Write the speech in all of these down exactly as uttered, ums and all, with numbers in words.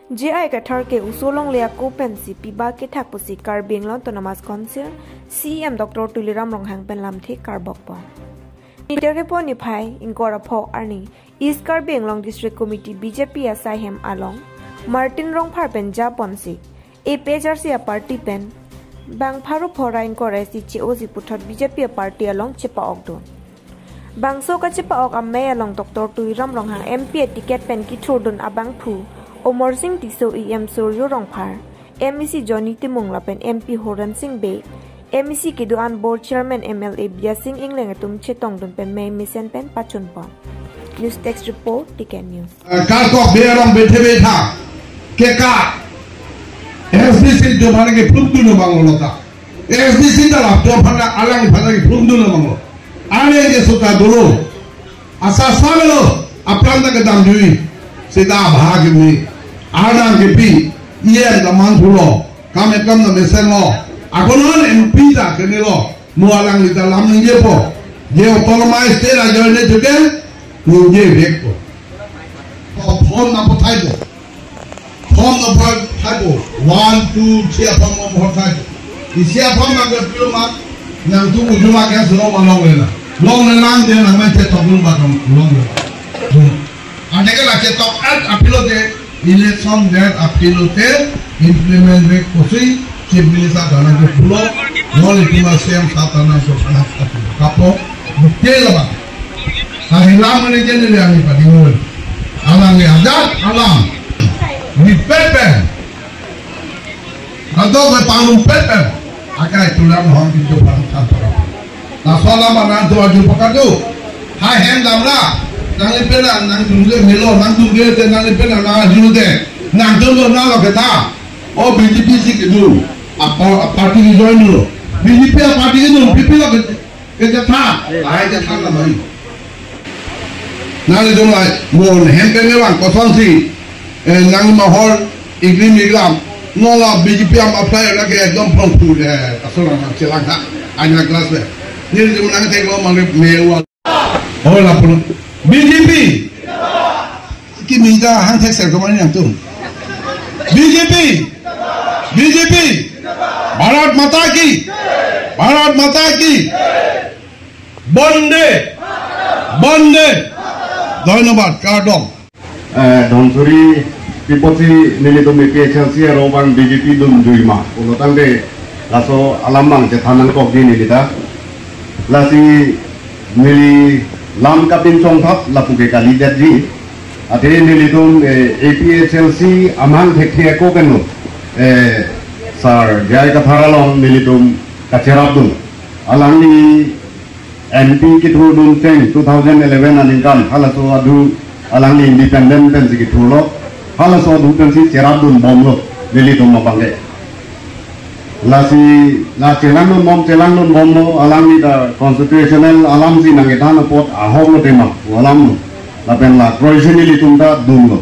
J I Kathar ke oso longle ako pensi piba kethak pusi Karbi Anglong Autonomous Council C E M Doctor Tuliram Ronghang pen lamthe karbokpon. Niphai niphai ingkoi ra pho arni East Karbi Anglong District Committee B J P asai hem along Martin Rongphar pen japonsi A P H L C a party pen bang pharo pho ra ingkoi ra isi che-oji puthot B J P a party along chepa-okdun. Bangso kachepa-ok amei along Doctor Tuliram Ronghang M P a ticket pen kethurdun abangphu Amarsing Tisso, E M Surjya Rongphar, M A C Johnny Timung lapen M P Horen Sing Bey, M A C kedo-an board chairman M L A Biasing Engleng atum chetongdun pen mei mesen pen pachunpon. News desk report, T K News. Kartok be arong bethe betha keka S D C jomane ke phum tu no bang lota. S D C ta lap jom phana alang phana ke phum tu no bang lo. Ane ke suka dulu. Asa samelo apran ta kedam jui. Sita bahag ni. Arnam ke pi. Yen ta man pulo. Kam ekam na mesen lo. Akonon M P ta kenelo. Mo alangli ta lam ningjepo. Je autonomous state ajoine chuke ningje vekpo. Form na pathaipo. Form na pathaipo. One, two, three aform na pathaipo. Isi aform na ke pilo ma nangtum ujuma ke selo ma longle na. Longle nang je nang main chetok dun ba kam longle. Ante ke la chetok at apilo te election date apilo te implement vek pusi Chief Minister ta nangkepulo, non itum a C M sir ta nangkepulo. Kapo, bukti lo ba. Hari lam ini jadi dia ni padi mul. Alam ni adat, alam. Di pepe. Atau ke panggung pepe. Akai tulang hong itu pang tanpa. Laso alam nangtum arju pakardom. Hai hem damra. Nanglipen nangdunde melo, nangdunde te nanglipen nang arjude. Nangtum lo nalo ketha. O B J P si kedo. Apa party ni join lo. B J P a party kedo, P P lo ke, ketha. Hai ketha na mai. Nanglitum lai mo hem pen ne bang kosonsi, eh, nang mahol igrim igram. Nola B J P am apply lagi ekdom prong phu de. Asal nang chelang ha. Anya glass le. Nelitum nangthek lo mangke mewa. Oh, lapu. B J P. Kimi ta hangthek ser kemana nangtum? B J P. B J P. Bharat Mata ki. Bharat Mata ki. Bande. Bande. Dhonnobad, kardom. Eh, Dhansiri pi apotsi nelitum A P H L C arong abang B J P dunjui ma pulo tangte laso alam abang chethan nangkok di neli ta. Lasi neli lam kapinchong thap lapu ke kali jatji. Athe nelitum, eh, A P H L C amahang thekthe ako pen lo. Eh, Sir J I Kathar along nelitum kacherapdun. Alangli M P kethurdun cheng two thousand eleven aningkan halaso adhu alangli independent pensi kethurlo. Halaso adhu pensi cherapdun bomlo nelitum abangke. Lasi la chelang dun bom, chelang dun bomlo, alangli ta constitutional alamsi nangkethan apot ahok lo tema, alam lo. Lapen la kroisi nelitum ta dunlo.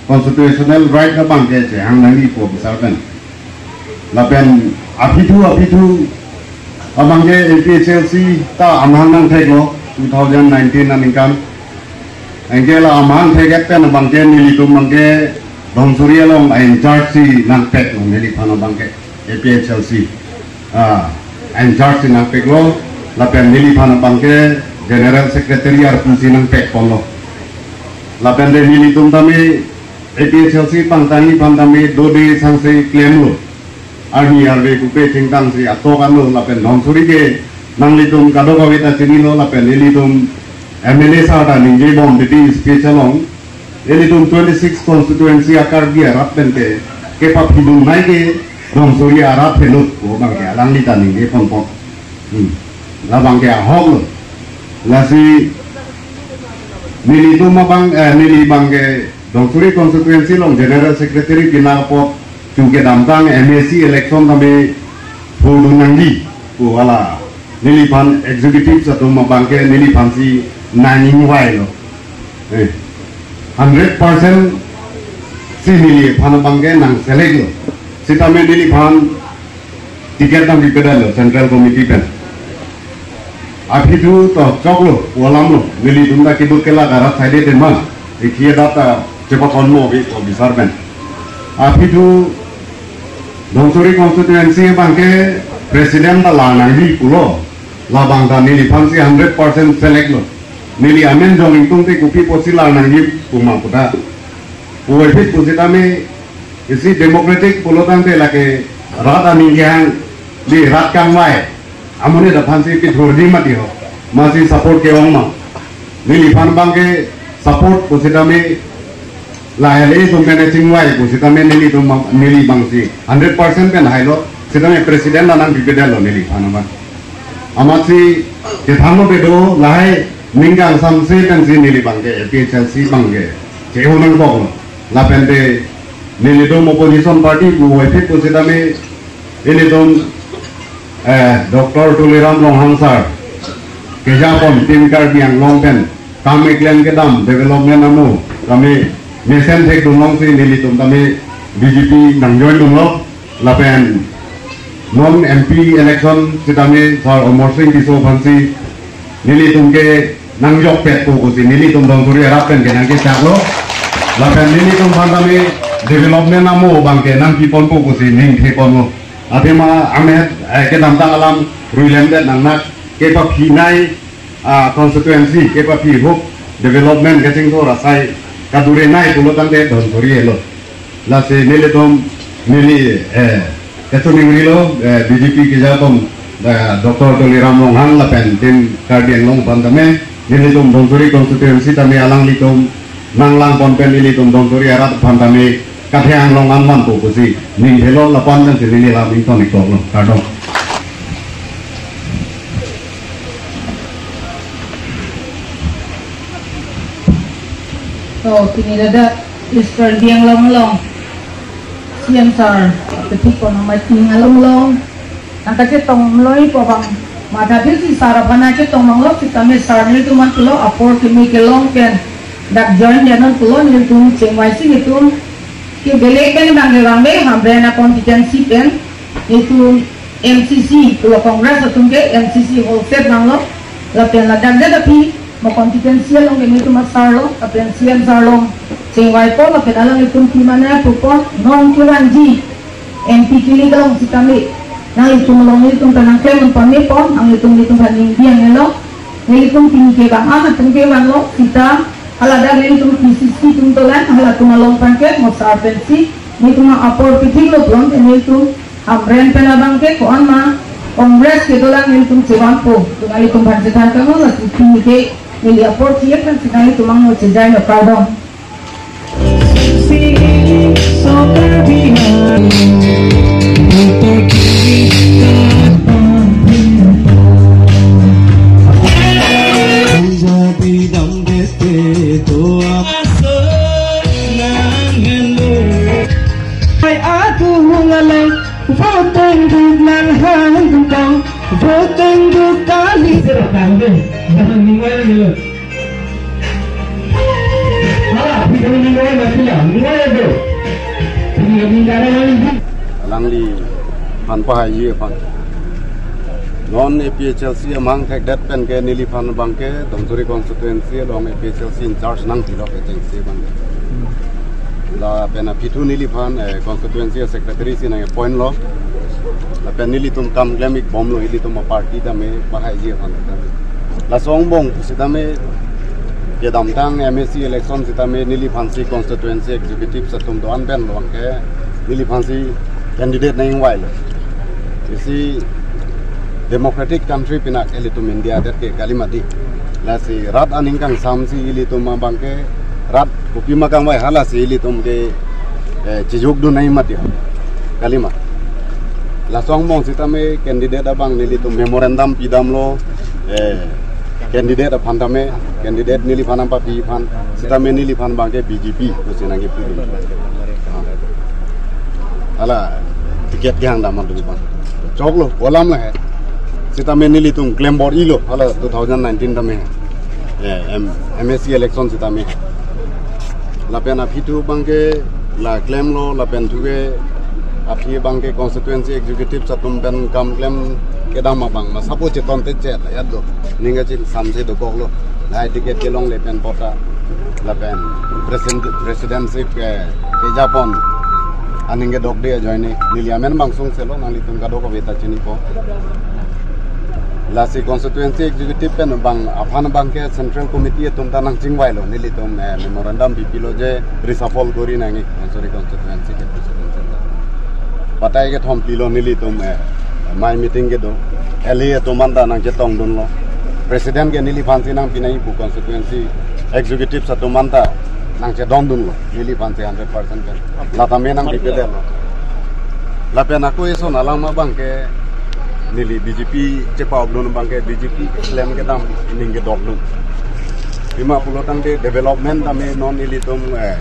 Constitutional right abangke chehang nangjipo bisar pen. Lapen aphi thu, aphi thu abangke A P H L C ta amahang nangtheklo two thousand nineteen aningkan. Anke la amahang thek-et pen abangke nelitum abangke Dhansiri along a-in-charge si nangpeklo neliphan abangke A P H L C. Ah, in-charge si nangpeklo, lapen neliphan abangke General Secretary arpu si nangpekponlo. Lapen de nelitum tame A P H L C pangtang iphan tame dode sangse klemlo. Arni arve kupe chingtangsi atok anlo lapen Dhansiri ke nanglitum kadokave ta chinilo lapen nelitum M L A sir ta ningjebom titi speech along. Ilitum twenty-six constituency a-Karbi arat pen ke, kepaphidun nai ke Dhansiri arat henut pu abangke alangli ta ningjeponpon. Hmm. Labangke ahok lo. Lasi nelitum abang, eh, neli abangke Dhansiri constituency along General Secretary pinar apot chu kedamtang M A C election tame thurdun nangji pu hala neliphan executive atum abangke neliphansi nangingvailo. Eh, hundred percent si neliphan abangke nang select lo. Sitame neliphan ticket nangpipedetlo Central Committee pen. Aphi thu to choklo, pu alam lo, nelitum ta keduk kelak arat saide tema, ikhi adat ta chepakonmo ave pu bisar pen. Aphi thu Dhansiri constituency abangke president ta la nangji pulo. Labang ta neliphan si hundred percent select lo. Neli amen jong ingtung te kopi apotsi la nangji puma puta. Puvoiphit pusitame isi democratic pulo tangte lake rat aning kehang di rat kangvai amonit aphan si pithurji mati ho. Masi support ke-ong ma. Neliphan abangke support pusitame lahai le itum pen chingvai pusitame nelitum ma-, neli abang si hundred percent pen hailo. Sitame president la nangpipedet lo neliphan abang. Amatsi kethan lo bedo lahai ning kangsamse pensi neli abangke A P H L C abangke che-o nangkok lo. Lapen te nelitum opposition party puvoiphit pusitame ilitum, eh, Doctor Tuliram Ronghang sir kejapon Team Karbi Anglong pen kam keklem kedam development amo kami mesen thekdun longsi nelitum kami B J P nangjoin dunlo. Lapen non M P election sitame sir Amarsing Tisso aphansi nelitum ke nangjokpetpo pusi nelitum Dhansiri arat pen ke nangkechaklo. Lapen nelitum aphan tame development amo abangke nangpiponpo pusi ningtheponlo. Athema amet, eh, kedamtang alam ruilemdet nangnak kepaphinei, ah, constituency kepaphi hup development kachingthur asai kadurenei pulo tangte Dhansiri helo. Lasi nelitum neli, eh, kachoningrilo, eh, B J P kejapon, eh, Doctor Tuliram Ronghang lapen Team Karbi Anglong aphan tame nelitum Dhansiri constituency tame alanglitum nanglangpon pen nelitum Dhansiri arat aphan tame katheng long anmanpo pusi ningthelo lapu-an pensi neli lam ington-ik koklo. Kardom. So, pini ladak East Karbi Anglong along C M sir, kepikon amat ning along along nangkachetong loi pu abang matha phisi sir aphan nangchetong abang lo, sitame sir nelitum amat pulo apor kimi kelong pen dak join dia non pulo, nelitum chingvaisi nelitum ke belek pen abang ke abang be Hamren a-constituency pen nelitum M C C pulo Congress atum ke M C C whole set abang lo. Lapen ladak det aphi mo constituency along ke nelitum a-sir lo, lapen C M sir along chingvaipo, lapen alanglitum pimane pupon non kevangji M P kilik along sitame nanglitum along nelitum pen nangklem un pamepon, nanglitum nelitum aphan ningbi ang helo. Nelitum pini ke bang an atum ke vanlo sita haladak nelitum P C C atum dolang, halatum along abang ke mo sir pensi nelitum apor pithik lo pulote nelitum Hamren pen abang ke ko-an ma Congress kedolang nelitum chevangpo. Tung nelitum aphan chethan kamo, lasi pini ke neli apor chiyek pensi nanglitum angno chejai lo, kardom. Hai aku ngalang, voting duk nang hang tong, voting duk kali. Sira tangde, jangan ningwai dulu. Hala, video ningwai mati ya, ningwai do. Video ningwai mati. Alangli aphan pahaiji aphan. Non A P H L C amang thekdet pen ke neliphan abang ke Dhansiri constituency along A P H L C in charge nangpilo kechengsi abang ke. Lapen aphi thu neliphan, eh, constituency secretary si nang-appoint lo. Lapen nelitum kam klem-ik bomlo, ilitum a-party tame pahaiji aphan tame. Laso angbong sitame kedamtang M A C election sitame neliphan si constituency executive atum do-an pen lo ke neliphan si candidate nangvailo. Isi democratic country pinak ilitum India det ke kali mati. Lasi rat aning kangsamsi ilitum abang ke rat kopima kangvai halasi ilitum ke, eh, chejokdun nangji mati. Kali ma. Laso angbong sitame candidate abang nelitum memorandum pidamlo, eh, candidate aphan tame, candidate neliphan nangpapi aphan, sitame neliphan abang ke B J P pusi nangkipu. Hala ticket kehang dam adu abang. Choklo, pu alam lahai. Sitame nelitum klem bor-ilo, hala two thousand nineteen tame. Eh, M-, M A C election sitame. Lapen aphi thu abang ke la klemlo, lapen thu ke aphi abang ke constituency executive atum pen kam klem kedam abang ma sapo cheton te chet ya do. Ning kachingsamse dokoklo. Lahai ticket kelongle pen pota. Lapen president, presidency ke, kejapon Aning kedok de ajoine neli amen bang sungselo, nanglitum kadokave ta chinipo. Lasi constituency executive pen bang aphan abangke Central Committee atum ta nangchingvailo, nelitum, eh, memorandum pipilo je reshuffle kori nangji Dhansiri constituency ke president. Batai kethom pilo nelitum, eh, amei meeting kedo. L A atum anta nangchetongdunlo. President ke neliphansi nangpi nangji pu constituency executive atum anta nangchedondunlo. Neliphansi hundred percent pen. Latame nangpipedet lo. Lapen ako eson alam abangke neli B J P chepa-okdun abangke B J P klem kedam aning kedokdun. Pima pulo tangte development tame non ilitum, eh,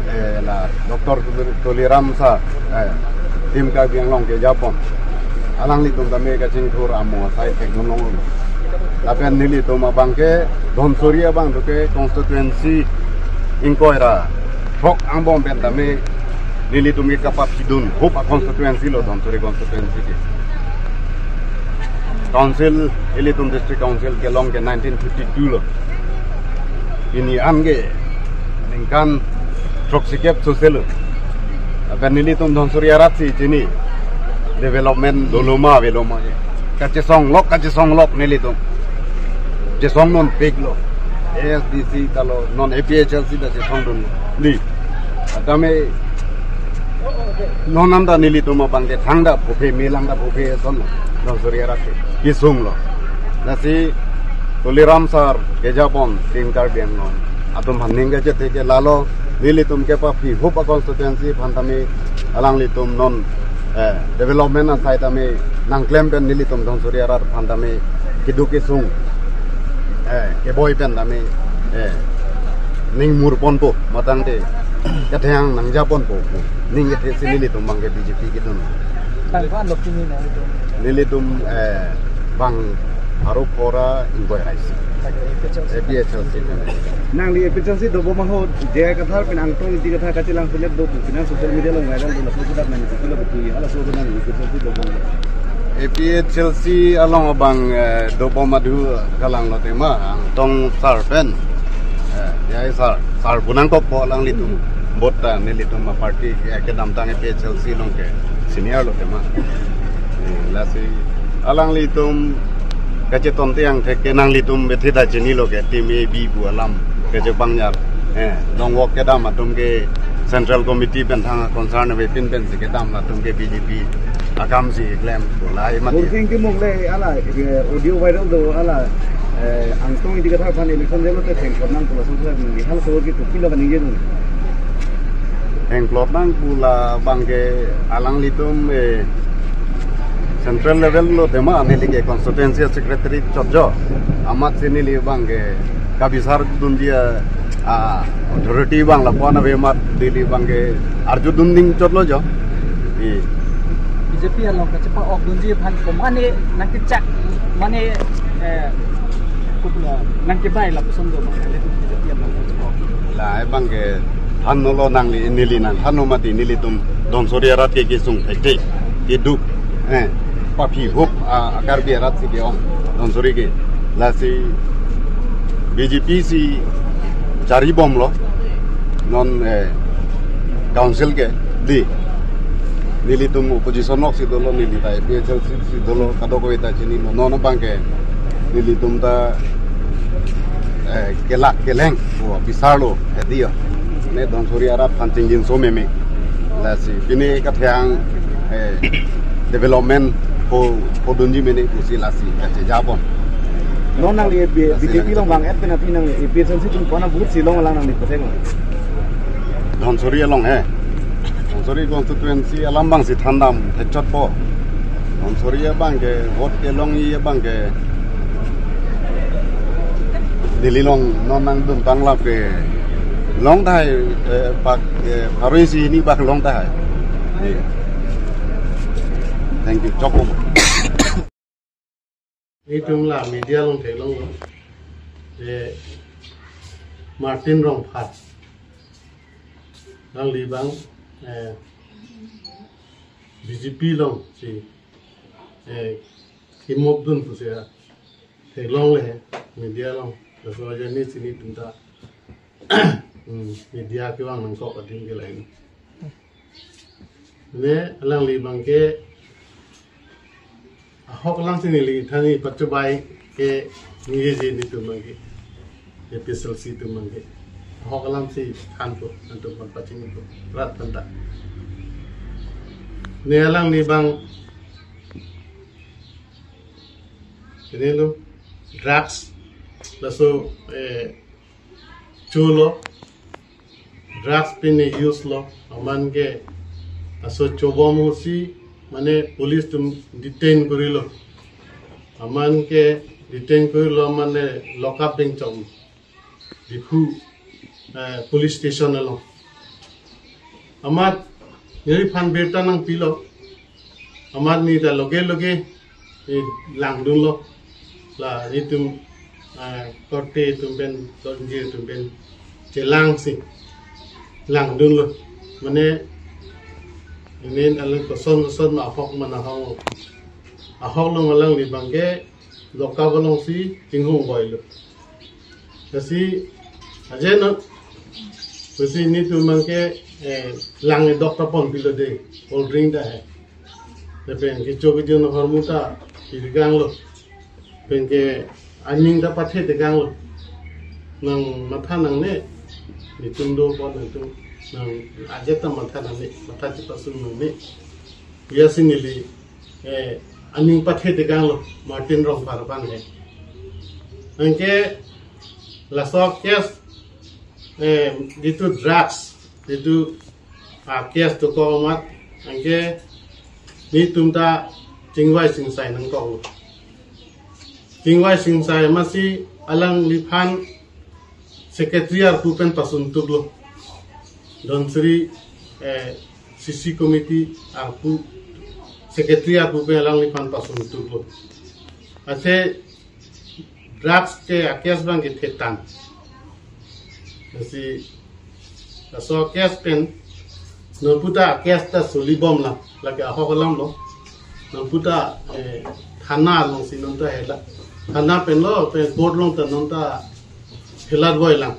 eh, la Doctor Tuliram sir, eh, Team Karbi Anglong kejapon. Alanglitum tame kachingthur amo asai thekdun long. Lapen nelitum abangke Dhansiri abang doke constituency ingkoi ra throk angbong pen tame nelitum ke kapaphidun hup a constituency lo Dhansiri constituency ke. Council, ilitum district council kelong ke nineteen fifty-two lo. Pini an ke ningkan throksikep soselo. Lapen nelitum Dhansiri arat si chini development dolo ma avelo ma ke. Kachesong lok, kachesong lok nelitum. Chesongdun piklo. A S D C ta lo, non A P H L C ta chesongdun. Di. Atame non anta nelitum abangke thangta phophe, melang ta phophe eson lo. Dhansiri arat ke kesung lo. Lasi Tuliram sir kejapon Team Karbi Anglong atum aphan ning kachethe ke lalo, nelitum kepaphi hup a constituency aphan tame alanglitum non, eh, development asai tame nangklem pen nelitum Dhansiri arat aphan tame keduk kesung, eh, keboi pen tame, eh, ning murponpo, matangte katheng nangjaponpo pu ning kethe si nelitum abangke B J P kedun. Bang ko-an lo pini nangtum? Nelitum, eh, bang pharo phongo ra ingkoi ra isi. A P H L C. A P H L C pen. Nangli A P H L C dobom ahut J I Kathar pen Angtong Ingti Kathar kachelang selet do pu pini social media along viral do, laso kedak nangli kopilo betul ya, laso kedak nangli A P H L C dobom. A P H L C along abang, eh, dobom adu kalang lo tema, Angtong sir pen. Eh, J I sir, sir pu nangkokpo alanglitum. Vote ta nelitum a party, eh, kedamtang A P H L C along ke senior lo tema. Eh, lasi alanglitum kachetonte angthek ke nanglitum bethe ta chinilo ke Team A B pu alam kachepangjar. Eh, dongvok kedam atum ke Central Committee pen thang concern avepin pensi kedam latum ke B J P akam si klem pu lahai mati. Burking Timung le hala, eh, audio viral do hala, eh, Angtong Ingti Kathar aphan election jalo te thengklot nang pu laso sa nangli halaso ke kopilo kaningje dun? Thengklot nang pu labangke alanglitum, eh, central level lo tema neli ke constituency secretary chotjo. Amatsi neli abangke kabisar dunji a, ah, authority abang lapu-an ave amat neli abangke arjudun ning chotlo jo. I. B J P along kachepa-okdunji aphan komatne nangkechak mane, eh, kopilo nangkebai lapuson do ma, nelitum B J P along kachepa-ok. La abangke thanlo nangli, neli nangthanlo mati, nelitum Dhansiri arat ke kesung thekthe, keduk, eh, paphi hup a, a Karbi arat si ke-ong Dhansiri ke. Lasi B J P si charibomlo non, eh, council ke di. Nelitum opposition lok si dolo, neli ta A P H L C si dolo, kadokave ta chinilo. Non abangke nelitum ta, eh, kelak keleng, oh, bisarlo, eh, diyo. Ne Dhansiri arat aphan chingjinso meme. Lasi pini katheng, eh, development ho, hodunji mene pusi lasi kachejapon. Non nangli B-, B J P along vang-et pen aphi nangli A P H L C atum kona booth si long alang nangli pathek lo? Dhansiri along he. Dhansiri constituency alam abang si thandam thekchotpo. Dhansiri abangke vote kelongji abangke Delhi along non nangdun tanglo ke long tahai, eh, pak, eh, pharo isi hini bak long tahai. Iya. Thank you. Chokpon. Itum la media along theklonglo. Eh, Martin Rongphar. Nangli abang, eh, B J P along si, eh, kimokdun pusi theklongle media along. Laso ajoine si nelitum ta, hmm, media kevang nangkok adim ke lain. Ne alangli abangke ahok alam si neli than ni pachobai ke ningjeji netum abangke, A P H L C atum abangke. Ahok alam si thanpo, netum aphan pachinipo, rat aphan ta. Ne alangli abang ini lo, drugs, laso, eh, cholo, drugs pen use lo, aman ke laso chobom ahut si, mane police atum detain korilo. Aman ke detain korilo, mane lock up pen chom. Diphu, eh, police station along. Amat neliphan birta nangpilo. Amat ne ta loge loge, eh, langdunlo. La netum, eh, korte atum pen, tornje atum pen chelang si langdunlo. Mane inin alang koson koson ma ahok ma nahok. Ahok along alangli abangke lock up along si chinghong boilo. Lasi aje non, lasi netum abangke, eh, lang dokta pon pilo de, cold drink ta he. Lapen kecho kejun ahormu ta pideganglo. Lapen ke aning ta pathedeganglo. Nangmatha nangne, netum do pon netum, nang aje ta matha nangne, matha chepasung nangne. Pu si neli, eh, aning pathedeganglo Martin Rongphar aphan he. Anke laso case, eh, jitu drugs, jitu, ah, case dokok amat, anke netum ta chingvai chingsai nangkoklo. Chingvai chingsai amatsi alangliphan secretary arpu pen pasuntuklo. Dhansiri, eh, C C committee arpu, secretary arpu pen alangliphan pasuntuklo. Athe drugs ke a-case abangke thetan. Lasi laso case pen non puta case ta solibomlang, lake ahok alamlo. Non puta, eh, thana along si non ta hela. Thana pen lo, pen court along ta non ta helat boilang.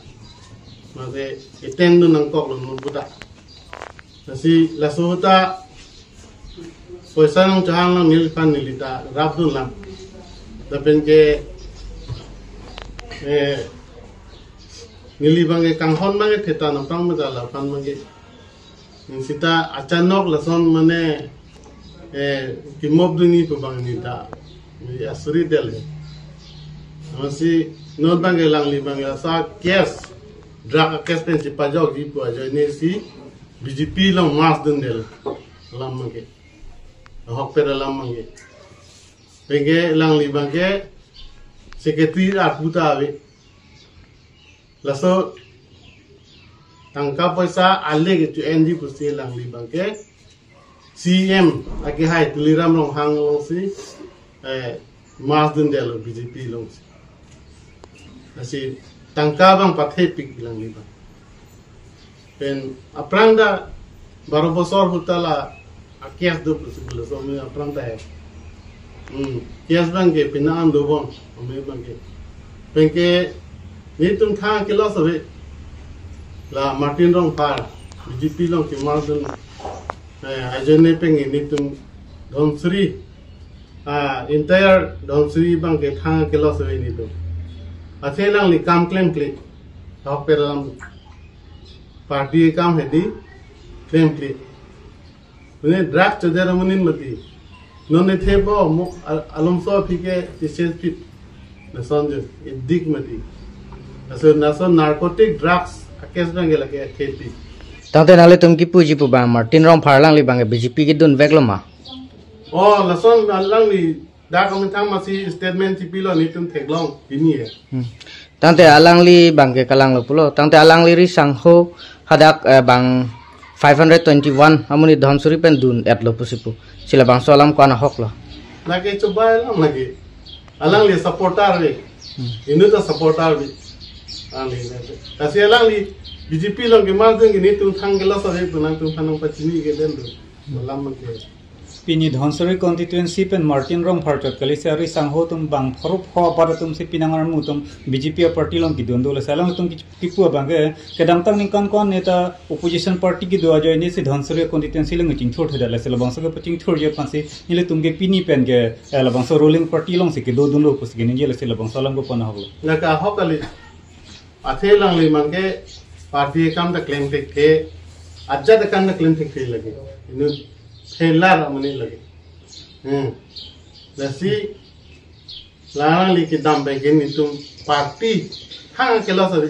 Mate iten dun nangkoklo non puta. Lasi laso ta poisa nangchehanglang neliphan, neli ta rapdunlang. Lapen ke, eh, neli abangke kanghon abangke thetan apang meta laphan abangke. Sita achanok lason mane, eh, kimop dunji pu abang ne ta. Neli asurit del he. Amatsi non abangke alangli abangke laso case, drug case pen chepajokji pu ajoine si B J P along merge dundelo. Alam abangke. Ahokpet alam abangke. Penke alangli abangke secretary arpu ta ave. Laso tangka poisa ale kecho-enji pusi alangli abangke C M akehai Tuliram Ronghang alongsi, eh, merge dundelo B J P alongsi. Lasi tangka abang pathepik alangli abang. Pen aphrang ta baro bosor ahut ta la a-case do pusi pulo, so me aphrang ta he. Hmm, case abangke pina an dobom, ame abangke. Penke netum thang kelose ave. La Martin Rongphar, B J P along kemerge dun. Eh, ajoine penke netum Dhansiri, ah, entire Dhansiri abangke thang kelose ave netum. Athe alangli kam klemkle. Ahokpet alam. Party akam hedi klemkle. Mane drug choder amonit mati. Non ne theppo mo al-, alomso aphi ke tises pit. Lason jo, edik mati. Laso, laso narcotic drugs a-case abangke lake thepi. Tangte nanglitum kipuji pu abang Martin Rongphar alangli abangke B J P kedunveklo ma? Oh, lason alangli dak amethang amatsi statement chipilo, netum theklong pini he. Hmm. Tangte alangli abangke kalanglo pulo. Tangte alangli ri sangho hadak, eh, bang five hundred twenty-one amonit Dhansiri pen dun-etlo pusi pu. Si labangso alam ko-an ahoklo? Lake chobai alam lake. Alangli supporter ave. Hmm. Inut ta supporter ave. Alangli lake. Lasi alangli B J P along kemerge dun ke netum thang kelose ave pu nangtum aphan nangpachini ke den do. Alam abangke. Pini Dhansiri constituency pen Martin Rongphar chot kali si ari sangho atum bang pharo pho abar atum si pinang armu atum B J P a party along kedun do, lasi alangtum ki-, kipu abang ke kedamtang ningkan ko-an neta opposition party kedo ajoine si Dhansiri constituency along chingthur theda, lasi labangso ke pachingthurji aphan si nelitum ke pini pen ke, eh, labangso ruling party along si kedodunlo pusi keningje, lasi labangso alam ko pon ahok lo. Lake ahok kali. Athe alangli abang ke party akam ta klem thekthe, ajat akam ta klem thekthe lake. Inut failure amonit lake. Hmm. Lasi alangli kedam pen ke nelitum party thang ke lo sabi.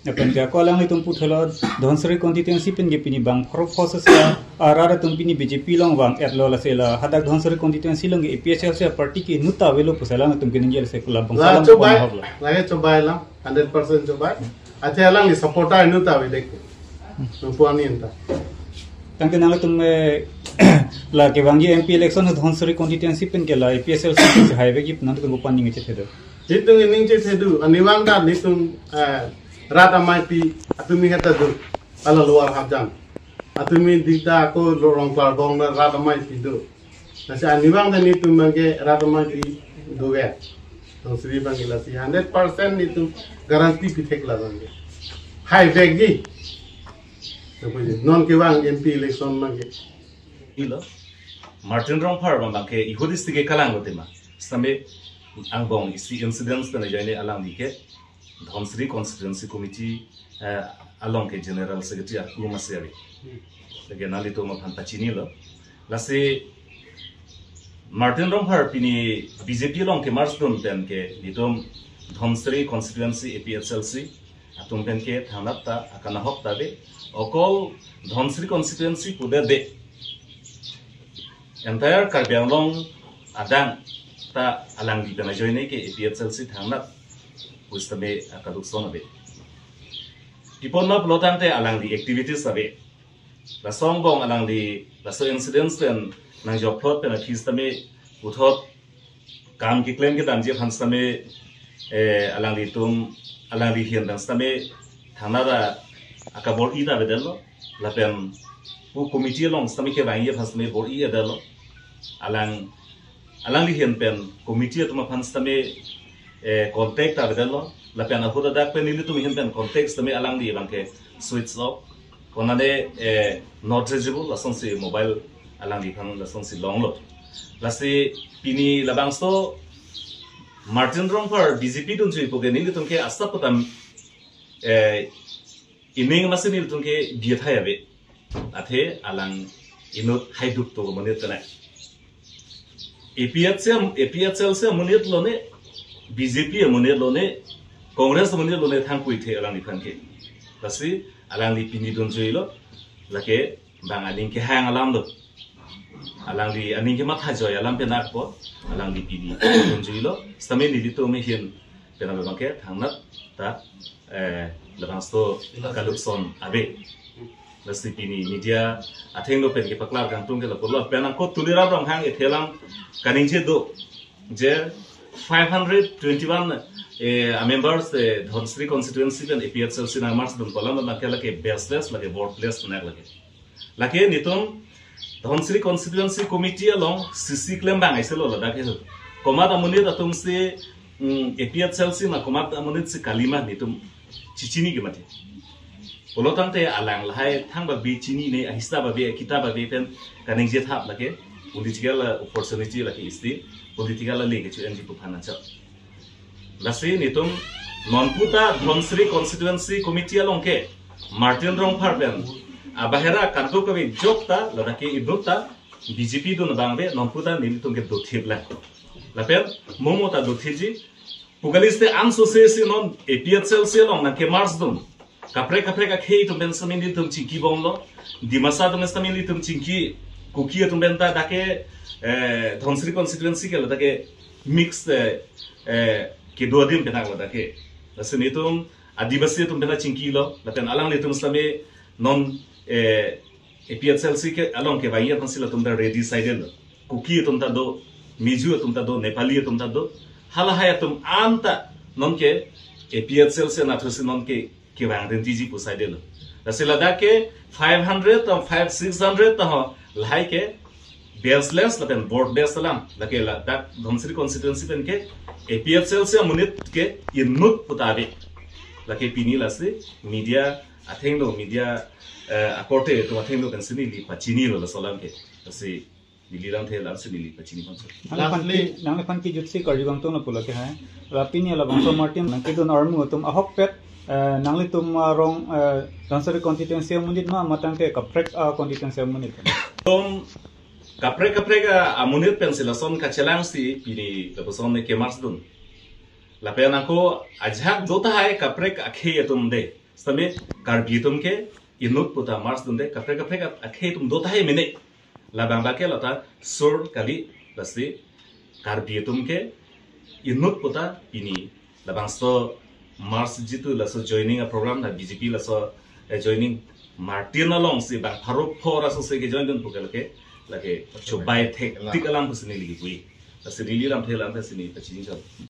Lapen ke ako alanglitum puthot lo, Dhansiri constituency pen ke pini bang pharo pho sesa arat atum pini B J P along vang-etlo, lasi la hadak Dhansiri constituency along ke A P H L C a party ke inut ta avelo pusi alangtum keningje, lasi labangso La alam ko pon chobai, ahok lo. Lake chobai lang, hundred percent chobai. Athe alangli supporter inut ta ave dek. Nungpu ani anta. Tangte nanglitum, eh, la kevangji M P election Dhansiri constituency pen ke la A P H L C si haive ki nanglitum ko pon ningje thedo. Nelitum ningje thedo, arnivang ta nelitum, eh, rat amaipi atum ni heta do. Ala Lower Hafjang atum ni dikta ako lo Rongklar Gong na rat amaipi do. Lasi arnivang ta nelitum abang ke rat amaipi do ya. Dhansiri abang ke lasi hundred percent nelitum guarantee pithek la abang ke. Haivekji. Napa ji? Non kevang M P election abang ke. Ilo. Martin Rongphar abang ke ihudi si ke kalang lo tema. Same angbong isi incidents pen ajoine alangli ke Dhansiri constituency committee, eh, along ke general secretary aku masih ari. Lake nanglitum aphan pachini lo. Lasi Martin Rongphar pini B J P along ke merge dun pen ke nelitum Dhansiri constituency A P H L C atum pen ke thangnat ta akanahok ta ave. Okol Dhansiri constituency pudet de entire Karbi Anglong adang ta alangli pen ajoine ke A P H L C thangnat pusitame akalukson ave. Pi apot ma pulo tangte alangli activities ave. Laso angbong alangli laso incidents pen nangjoplot pen aphi sitame puthot kam keklem kedamji aphan sitame, eh, alanglitum, alangli ahin pen sitame thangnat ta akabor-i ta avedetlo. Lapen pu committee along sitame kevangji aphan sitame bor-i avedetlo. Alang, alangli ahin pen committee atum aphan sitame, eh, contact ta avedetlo. Lapen ahut adak pen nelitum ahin pen contact sitame alangli abang ke switch off. Konane, eh, not reachable, lasonsi mobile alangliphan lasonsi longlo. Lasi pini labangso Martin Rongphar B J P dunjui pu ke nelitum ke asap patam, eh, ining masi nelitum ke biathai ave. Athe alang inut haiduk to amonit ta nai. A P H C, A P H L C amonit lo ne, B J P amonit lo ne, Congress amonit lo ne thangpui the alangliphan ke. Lasi alangli pini dunjui lo, lake bang aning kehang alam lo. Alangli aning kematha joi alam pen ako, alangli pini dunjui lo, sitame nelitum ahin pen abang ke thangnat ta, eh, labangso akalukson ave. Lasi pini media athengno pen kepaklar kangtung ke lapulo, penang ko Tuliram Ronghang ethe alam kaningje do je five hundred twenty-one, eh, a members, eh, Dhansiri constituency pen A P H L C nang merge dun kolam abang ke lake baseless, lake worthless pen lake. Lake nelitum Dhansiri constituency committee along C C klem bang aise lo ladak ke. Komat amonit atum si, mm, A P H L C ma komat amonit si kalima nelitum chichini ke mati. Pulo tangte alang lahai thang babe chinine, ahista babe, akita babe pen kaningje thap lake political, uh, opportunity lake isti political le kecho-enji pu aphan anchot. Lasi nelitum nonputa Dhansiri constituency committee along ke Martin Rongphar pen abahera kadokave jokta ladak ke inut ta B J P dun abang ave, nonputa nelitum ke dothip lang. Lapen mo mo ta dothipji pu kali site anso se si non A P H L C along nang ke merge dun. Kaprek kaprek akhei atum pen sitame nelitum chingki bomlo. Dimasa atum pen sitame nelitum chingki, Kuki atum pen ta dak ke, eh, Dhansiri constituency ke ladak ke mix, eh, eh, kedo adim pen ladak ke. Lasi nelitum Adivasi atum pen ta chingkilo, lapen alanglitum sitame non, eh, A P H L C ke along kevangji aphan si latum ta ready saidelo. Kuki atum ta do, Mizo atum ta do, Nepali atum ta do. Halahai atum anta non ke A P H L C anatthu si non ke kevang rentiji pu saidelo. Lasi ladak ke five hundred ta five, six hundred ta ho, lahai ke baseless lapen worthless alam. Lake ladak Dhansiri constituency pen ke A P H L C amonit ke inut puta ave. Lake pini lasi media athengno, media eh, akorte atum athengno pensi neli pachinilo laso alam ke. Lasi neli lamthe alamsi neli pachini ponso. Nangliphan Lastly, ki, nangliphan kejutsi karju kangtung lo pulo ke hai. La pini labangso Martin nangkedun armu atum ahokpet, eh, nanglitum arong, eh, Dhansiri constituency amonit ma, matangte kaprek a constituency amonit? Atum kaprek kaprek a amonit pensi lason kachelangsi pini lapuson ke march dun. Lapen ako ajahak do tahai kaprek akhei atum de. Sitame Karbi atum ke inut puta march dunde, kaprek kaprek akhei atum do tahai mene. Labang ba ke lata sur kali, lasi Karbi atum ke inut puta pini labangso march jitu laso joining a program na B J P laso, eh, joining Martin alongsi bang pharo phor aso se ke join dun pu ke lake, lake chobai thektik alam pusi neli kipui. Lasi neli lamthe alam pusi neli pachini chot.